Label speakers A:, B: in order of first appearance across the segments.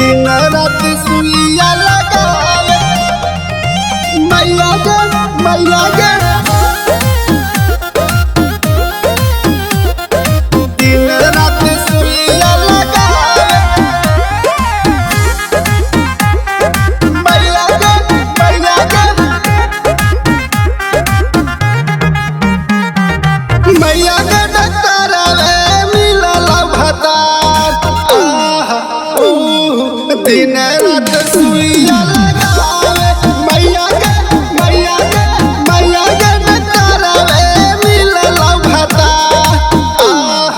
A: दिन रात सुइया लगावे मैया गे मैया गे। दिन रात सुइया लगावे मैया गे मैया गे। मैया के डॉक्टर रे मिलल भतार आह ऊ दिन रात सुइया लगावे मैया के मैया के मैया के डॉक्टर रे मिलल भतार आह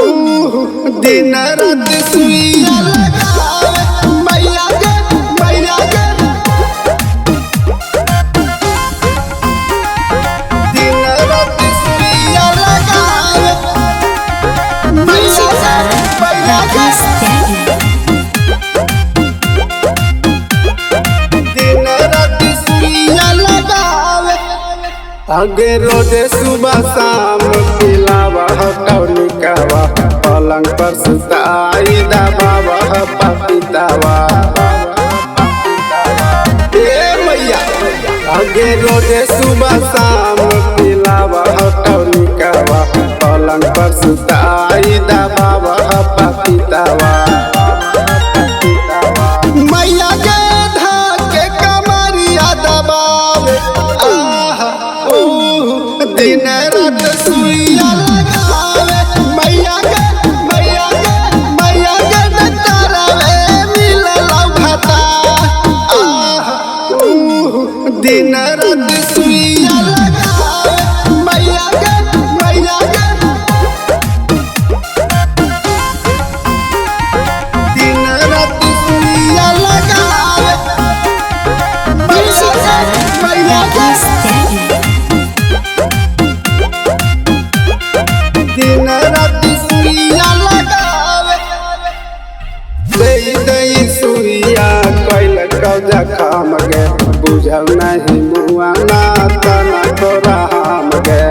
A: ऊ दिन रात सुइया लगावे मैया के मैया के। दिन रात सुइया लगावे मैया के मैया के।
B: Rakesh Tyagi.
A: दिन रात सुइया लगावे। आगे रोजे सुबह शाम पिलावा टौनिकावा पलंग पर सुताई दबावा पपीतावा। ए मैया आगे रोजे सुबह शाम पिलावा टौनिकावा पलंग पर सुताई दबावा पपीतावा। मैया के धाके कमरिया दबावे आह ऊ दिन रात सुइया लगावे मैया के मैया के मैया के डॉक्टर रे मिलल भतार आह ऊ दिन रात सुइया लगावे मैया के मैया के। दिन रात सुइया लगावे
B: Music
A: मैया के मैया के।
B: Rakesh Tyagi.
A: दिन रात सुइया लगावे। दई दई सुइया कैल कौजा खाम गे बुझल नहीं मुआ ना तना तोरा हम गे।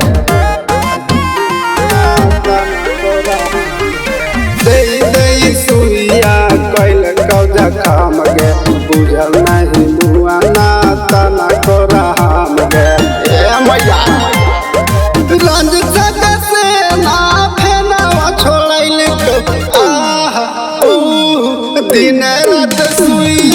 A: दई दई सुइया कैल कौजा खाम गे बुझल नहीं मुआ ना तना तोरा हम गे। ए मैया रंज जगत से ना फेनावा छोड़ैल आह ऊ दिन रात सुइया